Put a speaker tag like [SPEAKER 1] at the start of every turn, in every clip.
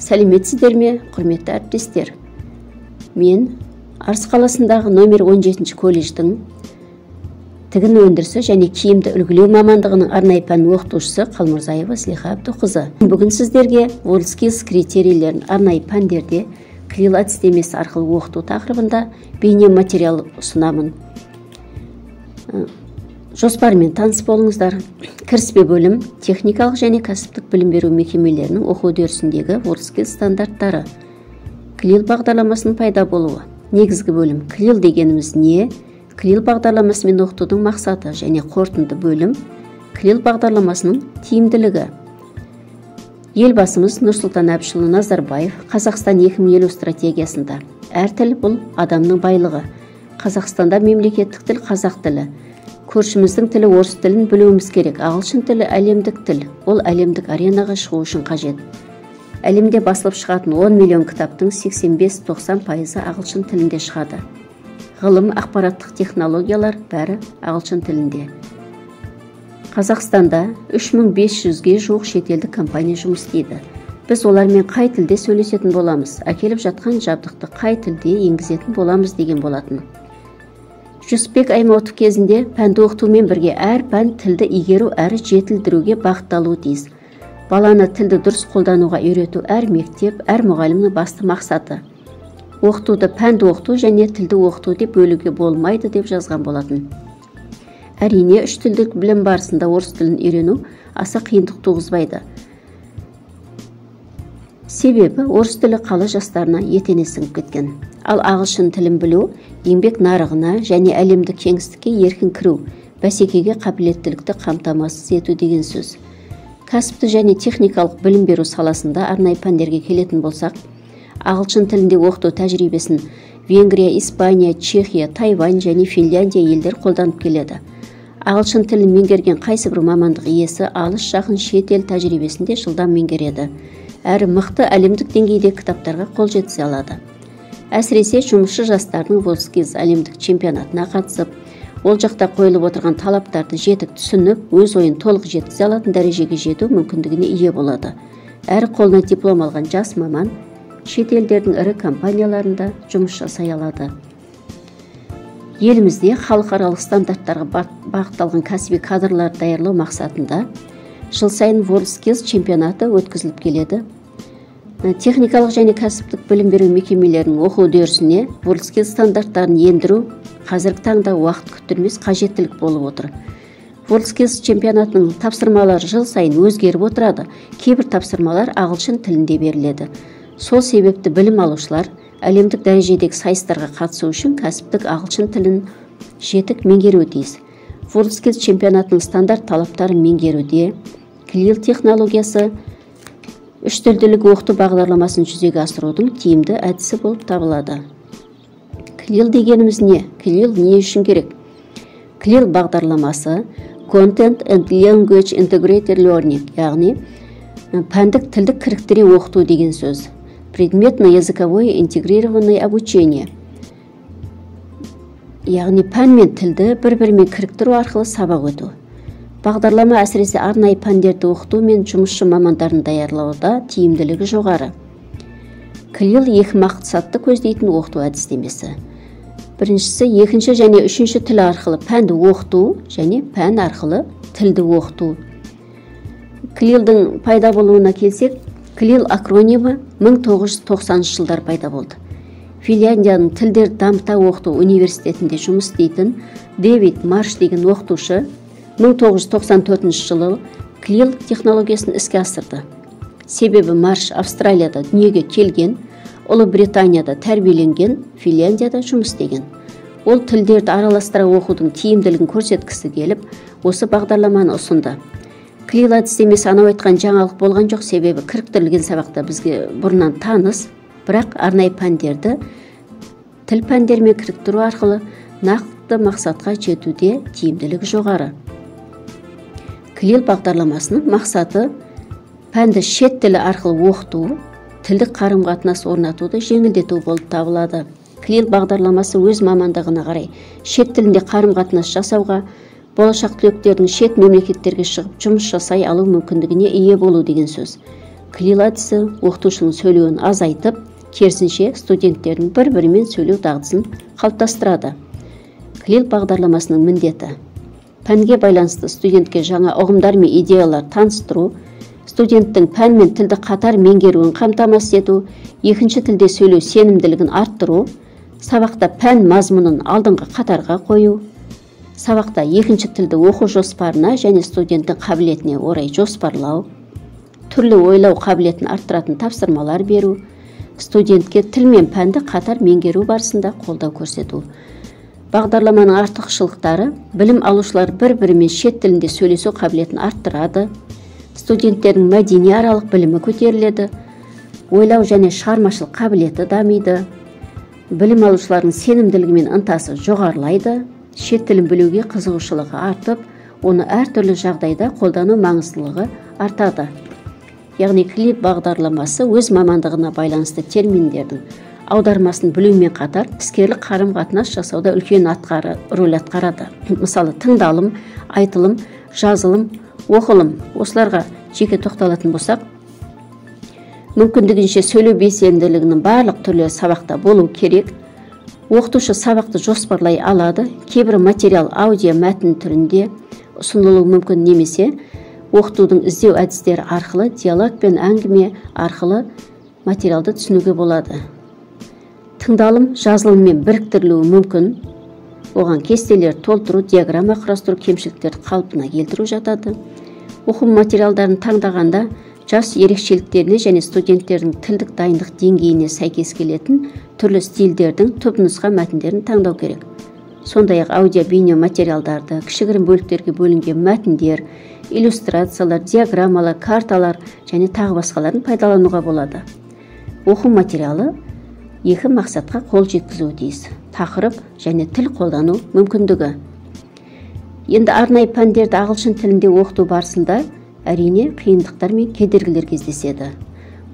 [SPEAKER 1] Сәлеметсіздер ме, құрметті әріптестер? Мен Арыс қаласындағы номер 17 колледждің тігін өндірісі және киімді үлгілеу мамандығының арнайы пән оқытушысы Қалмұрзаева Зылиха Әбдіқызы. Бүгін сіздерге WorldSkills критерийлерін арнайы пәндерде CLIL әдістемесі арқылы оқыту тақырыбында бейне материал ұсынамын. Жоспармен таныс болыңыздар. Кіріспе бөлім техникалық және кәсіптік білім беру мекемелерінің оқу үдерісіндегі WorldSkills стандарттары. CLIL бағдарламасының пайда болуы. Негізгі бөлім CLIL дегеніміз не? CLIL бағдарламасымен оқытудың мақсаты және қорытынды бөлім CLIL бағдарламасының тиімділігі. Елбасымыз Нұрсұлтан Әбішұлы Назарбаев Қазақстан 2050 стратегиясында әр тіл бұл адамның байлығы. Қазақстанда мемлекеттік тіл қазақ тілі. Көршіміздің тілі орыс тілін білуіміз керек. Ағылшын тілі әлемдік тіл. Ол әлемдік аренаға шығу үшін қажет. Әлемде басылып шығатын 10 миллион кітаптың 85-90% ағылшын тілінде шығады. Ғылым, ақпараттық технологиялар бәрі ағылшын тілінде. Қазақстанда 3500-ге жуық шетелдік компания жұмыс істейді. Біз олармен қай тілде сөйлесетін боламыз, әкеліп жатқан жабдықты қай тілде енгізетін боламыз деген болатын. Жүсіпбек Аймауытов кезінде пәнді оқытумен бірге әр пән тілді игеру әрі жетілдіруге бағытталуы тиіс. Баланы тілді дұрыс қолдануға үйрету әр мектеп, әр мұғалімнің басты мақсаты. Оқытуды пәнді оқыту және тілді оқыту деп бөлуге болмайды деп жазған болатын. Әрине, үш тілдік білім барысында орыс тілін үйрену аса қиындық туғызбайды. Себебі орыс тілі қала жастарына етене сіңіп кеткен. Ал ағылшын тілін білу еңбек нарығына және әлемдік кеңістікке еркін кіру, бәсекеге қабілеттілікті қамтамасыз ету деген сөз. Кәсіпті және техникалық білім беру саласында арнайы пәндерге келетін болсақ, ағылшын тілінде оқыту тәжірибесін Венгрия, Испания, Чехия, Тайвань және Финляндия елдер қолданып келеді. Ағылшын тілін меңгерген қайсы бір мамандық иесі алыс жақын шет ел тәжірибесінде жылдам меңгереді. Әрі мықты әлемдік деңгейде кітаптарға қол жеткізе алады. Әсіресе жұмысшы жастардың WorldSkills әлемдік чемпионатына қатысып, ол жақта қойылып отырған талаптарды жетік түсініп, өз ойын толық жеткізе алатын дәрежеге жету мүмкіндігіне ие болады. Әрі қолына диплом алған жас маман шет елдердің ірі компанияларында жұмыс жасай алады. Елімізде халықаралық стандарттарға бағытталған кәсіби кадрлар даярлау мақсатында жыл сайын WorldSkills чемпионаты өткізіліп келеді. Техникалық және кәсіптік білім беру мекемелерінің оқу үдерісіне WorldSkills стандарттарын ендіру қазіргі таңда уақыт күттірмес қажеттілік болып отыр. WorldSkills чемпионатының тапсырмалары жыл сайын өзгеріп отырады. Кейбір тапсырмалар ағылшын тілінде беріледі. Сол себепті білім алушылар әлемдік дәрежедегі сайыстарға қатысу үшін кәсіптік ағылшын тілін жетік меңгеруі тиіс. WorldSkills чемпионатының стандарт талаптарын меңгеруде CLIL технологиясы үш тілділік оқыту бағдарламасын жүзеге асырудың тиімді әдісі болып табылады. CLIL дегеніміз не? CLIL не үшін керек? CLIL бағдарламасы Content and Language Integrated Learning, яғни пәндік тілдік кіріктіре оқыту деген сөз. Предметно-языковое интегрированное обучение. Яғни пән мен тілді бір-бірімен кіріктіру арқылы сабақ өту. Бағдарлама әсіресе арнайы пәндерді оқыту мен жұмысшы мамандарын даярлауда тиімділігі жоғары. CLIL екі мақсатты көздейтін оқыту әдістемесі. Біріншісі, екінші және үшінші тіл арқылы пәнді оқыту және пән арқылы тілді оқыту. CLIL-дің пайда болуына келсек, CLIL акронимі 1990 жылдар пайда болды. Финляндияның тілдер дамыта оқыту университетінде жұмыс істейтін Дэвид Марш деген оқытушы 1994 жылы CLIL технологиясын іске асырды. Себебі Марш Австралияда дүниеге келген, Ұлыбританияда тәрбиеленген, Финляндияда жұмыс істеген. Ол тілдерді араластыра оқудың тиімділігін көрсеткісі келіп, осы бағдарламаны ұсынды. CLIL әдістемесі анау айтқан жаңалық болған жоқ, себебі кіріктірілген сабақта бізге бұрыннан таныс, бірақ арнайы пәндерді тіл пәндерімен кіріктіру арқылы нақты мақсатқа жетуде тиімділігі жоғары. CLIL бағдарламасының мақсаты пәнді шет тілі арқылы оқыту, тілдік қарым-қатынас орнатуды жеңілдету болып табылады. CLIL бағдарламасы өз мамандығына қарай шет тілінде қарым-қатынас жасауға, болашақ түлектердің шет мемлекеттерге шығып жұмыс жасай алу мүмкіндігіне ие болу деген сөз. CLIL әдісі оқытушының сөйлеуін азайтып, керісінше студенттердің бір-бірімен сөйлеу дағдысын қалыптастырады. CLIL бағдарламасының міндеті: пәнге байланысты студентке жаңа ұғымдар мен идеялар таныстыру, студенттің пән мен тілді қатар меңгеруін қамтамасыз ету, екінші тілде сөйлеу сенімділігін арттыру, сабақта пән мазмұнын алдыңғы қатарға қою, сабақта екінші тілді оқу жоспарына және студенттің қабілетіне орай жоспарлау, түрлі ойлау қабілетін арттыратын тапсырмалар беру, студентке тіл мен пәнді қатар меңгеру барысында қолдау көрсету. Бағдарламаның артықшылықтары: білім алушылар бір-бірімен шет тілінде сөйлесу қабілетін арттырады, студенттердің мәдени аралық білімі көтеріледі, ойлау және шығармашылық қабілеті дамиды, білім алушылардың сенімділігі мен ынтасы жоғарылайды, шет тілін білуге қызығушылығы артып, оны әртүрлі жағдайда қолдану маңыздылығы артады. Яғни CLIL бағдарламасы өз мамандығына байланысты терминдердің аудармасын білумен қатар іскерлік қарым-қатынас жасауда үлкен рөл атқарады. Мысалы, тыңдалым, айтылым, жазылым, оқылым. Осыларға жеке тоқталатын болсақ, мүмкіндігінше сөйлеу белсенділігінің барлық түрлері сабақта болу керек. Оқытушы сабақты жоспарлай алады. Кейбір материал аудио мәтін түрінде ұсынылуы мүмкін, немесе оқытудың іздеу әдістері арқылы, диалог пен әңгіме арқылы материалды түсінуге болады. Тыңдалым жазылыммен біріктірілуі мүмкін. Оған кестелер толтыру, диаграмма құрастыру, кемшіліктерді қалпына келтіру жатады. Оқу материалдарын таңдағанда жас ерекшеліктеріне және студенттердің тілдік дайындық деңгейіне сәйкес келетін түрлі стильдердің түпнұсқа мәтіндерін таңдау керек. Сондай-ақ аудио бейне материалдарды, кішігірім бөліктерге бөлінген мәтіндер, иллюстрациялар, диаграммалар, карталар және тағы басқаларын пайдалануға болады. Оқу материалы екі мақсатқа қол жеткізуі тиіс: тақырып және тіл қолдану мүмкіндігі. Енді арнайы пәндерді ағылшын тілінде оқыту барысында әрине қиындықтар мен кедергілер кездеседі.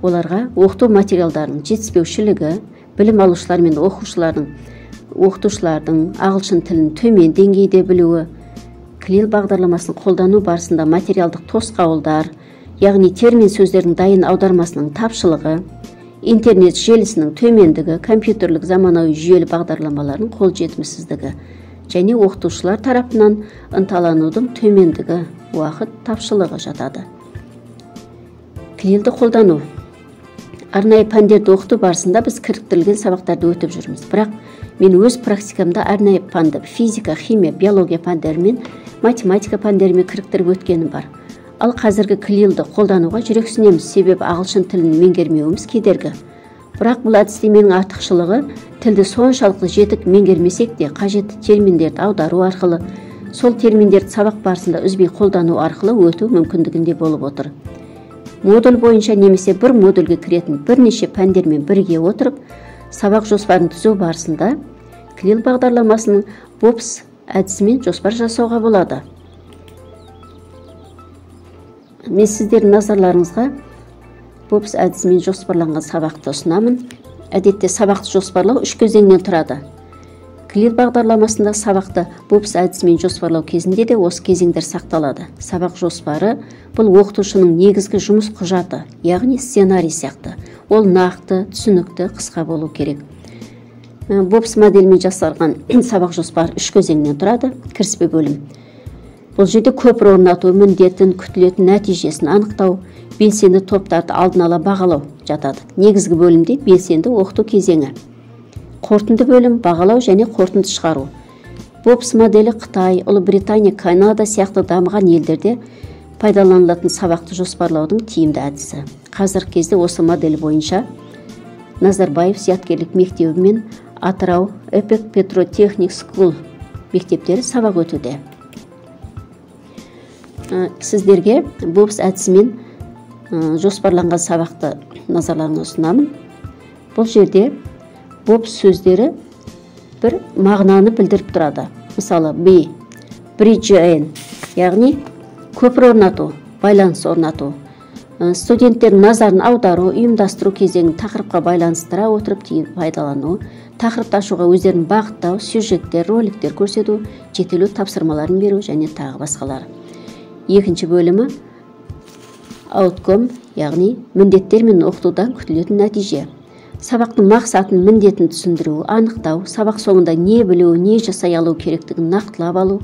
[SPEAKER 1] Оларға оқыту материалдарының жетіспеушілігі, білім алушылар мен оқытушылардың ағылшын тілін төмен деңгейде білуі, CLIL бағдарламасын қолдану барысында материалдық тосқауылдар, яғни термин сөздердің дайын аудармасының тапшылығы, интернет желісінің төмендігі, компьютерлік заманауи жүйелі бағдарламалардың қолжетімсіздігі және оқытушылар тарапынан ынталанудың төмендігі, уақыт тапшылығы жатады. CLIL-ді қолдану. Арнайы пәндерді оқыту барысында біз кіріктірілген сабақтарды өтіп жүрміз. Бірақ мен өз практикамда арнайы пәнді физика, химия, биология пәндерімен, математика пәндерімен кіріктіріп өткенім бар. Ал қазіргі CLIL-ді қолдануға жүрексінеміз, себебі ағылшын тілін меңгермеуіміз кедергі. Бірақ бұл әдістеменің артықшылығы тілді соншалықты жетік меңгермесек те қажетті терминдерді аудару арқылы, сол терминдерді сабақ барысында үзбей қолдану арқылы өту мүмкіндігінде болып отыр. Модуль бойынша немесе бір модульге кіретін бірнеше пәндермен бірге отырып, сабақ жоспарын түзу барысында CLIL бағдарламасының BOPS әдісімен жоспар жасауға болады. Мен сіздердің назарларыңызға BOPS әдісімен жоспарланған сабақты ұсынамын. Әдетте сабақты жоспарлау үш кезеңнен тұрады. CLIL бағдарламасында сабақты BOPS әдісімен жоспарлау кезінде де осы кезеңдер сақталады. Сабақ жоспары бұл оқытушының негізгі жұмыс құжаты, яғни сценарий сияқты. Ол нақты, түсінікті, қысқа болу керек. BOPS моделімен жасалған сабақ жоспары үш кезеңнен тұрады. Кіріспе бөлім. Бұл жерде көпір орнату міндетін, күтілетін нәтижесін анықтау, белсенді топтарды алдын ала бағалау жатады. Негізгі бөлімде белсенді оқыту кезеңі. Қорытынды бөлім бағалау және қорытынды шығару. BOPS моделі Қытай, Ұлыбритания, Канада сияқты дамыған елдерде пайдаланылатын сабақты жоспарлаудың тиімді әдісі. Қазіргі кезде осы модель бойынша Назарбаев зияткерлік мектебі мен Атырау Эпек Петротехник Скул мектептері сабақ өтуде. Сіздерге BOPS әдісімен жоспарланған сабақты назарларыңызға ұсынамын. Бұл жерде BOPS сөздері бір мағынаны білдіріп тұрады. Мысалы, B, Bridge N, яғни көпір орнату, байланыс орнату. Студенттердің назарын аудару, ұйымдастыру кезеңін тақырыпқа байланыстыра отырып тиімді пайдалану, тақырыпты ашуға өздерін бағыттау, сюжеттер, роликтер көрсету, жетелеу тапсырмаларын беру және тағы басқалар. Екінші бөлімі outcome, Яғни міндеттер мен оқытудан күтілетін нәтиже. Сабақтың мақсатын, міндетін түсіндіру, анықтау, сабақ соңында не білу, не жасай алу керектігін нақтылап алу,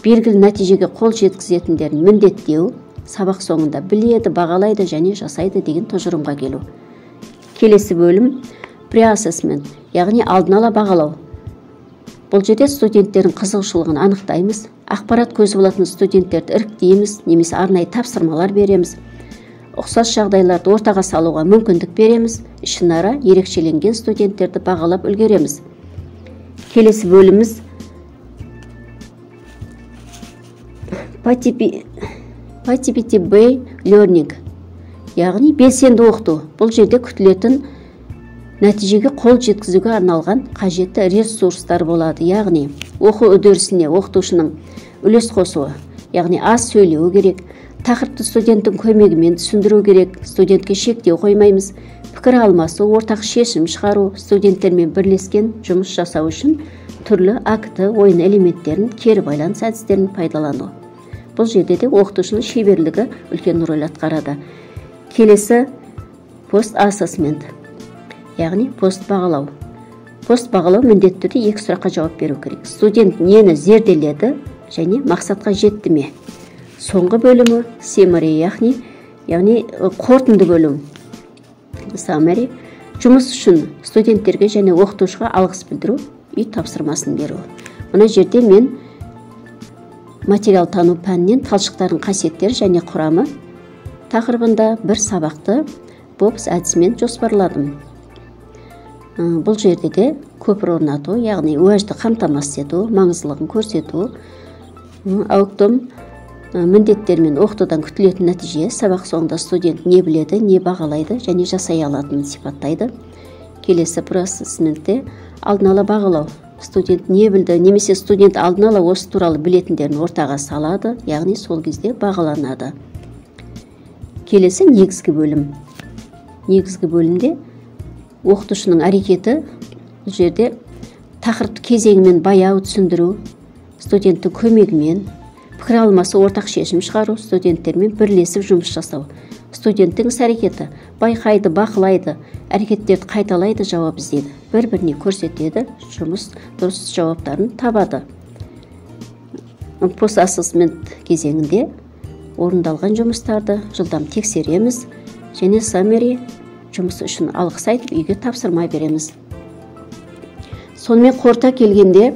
[SPEAKER 1] белгілі нәтижеге қол жеткізетіндерін міндеттеу, сабақ соңында біледі, бағалайды және жасайды деген тұжырымға келу. Келесі бөлім pre-assessment, яғни алдын ала бағалау. Бұл жерде студенттердің қызығушылығын анықтаймыз, ақпарат көзі болатын студенттерді іріктейміз немесе арнайы тапсырмалар береміз. Ұқсас жағдайларды ортаға салуға мүмкіндік береміз, ішінара ерекшеленген студенттерді бағалап үлгереміз. Келесі бөліміміз Participatory learning, яғни белсенді оқыту. Бұл жерде күтілетін нәтижеге қол жеткізуге арналған қажетті ресурстар болады, яғни оқу үдерісіне оқытушының үлес қосуы, яғни аз сөйлеуі керек, тақырыпты студенттің көмегімен түсіндіру керек, студентке шектеу қоймаймыз, пікір алмасу, ортақ шешім шығару, студенттермен бірлескен жұмыс жасау үшін түрлі акті, ойын элементтерін, кері байланыс әдістерін пайдалану. Бұл жерде де оқытушының шеберлігі үлкен рөл атқарады. Келесі post-assessment, яғни пост бағалау. Пост бағалау міндетті түрде екі сұраққа жауап беру керек. Студент нені зерделеді және мақсатқа жетті ме? Соңғы бөлімі summary, яғни қорытынды бөлім. Summary жұмыс үшін студенттерге және оқытушыға алғыс білдіру, үй тапсырмасын беру. Мына жерде мен материал тану пәнінен талшықтардың қасиеттері және құрамы тақырыбында бір сабақты БОПС әдісімен жоспарладым. Бұл жерде де көпір орнату, яғни уәжді қамтамасыз ету, маңыздылығын көрсету, ауктом міндеттер мен оқытудан күтілетін нәтиже, сабақ соңында студент не біледі, не бағалайды және жасай алатынын сипаттайды. Келесі процессментте алдын ала бағалау. Студент не білді, немесе студент алдын ала осы туралы білетіндерін ортаға салады, яғни сол кезде бағаланады. Келесі негізгі бөлім. Негізгі бөлімде оқытушының әрекеті, бұл жерде тақырыпты кезеңімен баяу түсіндіру, студенттің көмегімен пікір алмасу, ортақ шешім шығару, студенттермен бірлесіп жұмыс жасау. Студенттің іс-әрекеті байқайды, бақылайды, әрекеттерді қайталайды, жауап іздейді, бір-біріне көрсетеді, жұмыс дұрыс жауаптарын табады. Post-assessment кезеңінде орындалған жұмыстарды жылдам тексереміз және summary жұмысы үшін алғыс айтып үйге тапсырма береміз. Сонымен қорыта келгенде,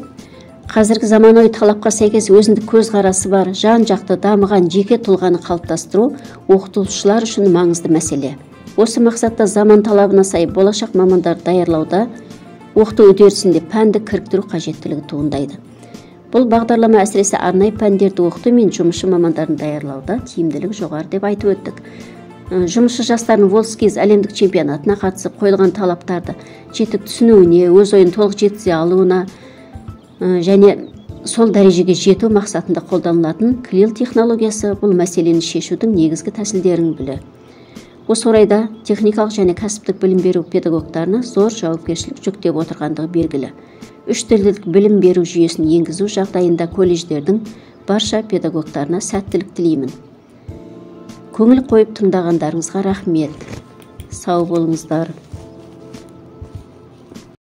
[SPEAKER 1] қазіргі заманауи талапқа сәйкес өзіндік көзқарасы бар, жан-жақты дамыған жеке тұлғаны қалыптастыру оқытушылар үшін маңызды мәселе. Осы мақсатта заман талабына сай болашақ мамандарды даярлауда оқыту үдерісінде пәнді кіріктіру қажеттілігі туындайды. Бұл бағдарлама әсіресе арнайы пәндерді оқыту мен жұмысшы мамандарын даярлауда тиімділігі жоғары деп айтып өттік. Жұмысшы жастардың WorldSkills әлемдік чемпионатына қатысып қойылған талаптарды жетік түсінуіне, өз ойын толық жеткізе алуына және сол дәрежеге жету мақсатында қолданылатын CLIL технологиясы бұл мәселені шешудің негізгі тәсілдерінің бірі. Осы орайда техникалық және кәсіптік білім беру педагогтарына зор жауапкершілік жүктеп отырғандығы белгілі. Үш тілдік білім беру жүйесін енгізу жағдайында колледждердің барша педагогтарына сәттілік тілеймін. Көңіл қойып тыңдағандарыңызға рахмет. Сау болыңыздар.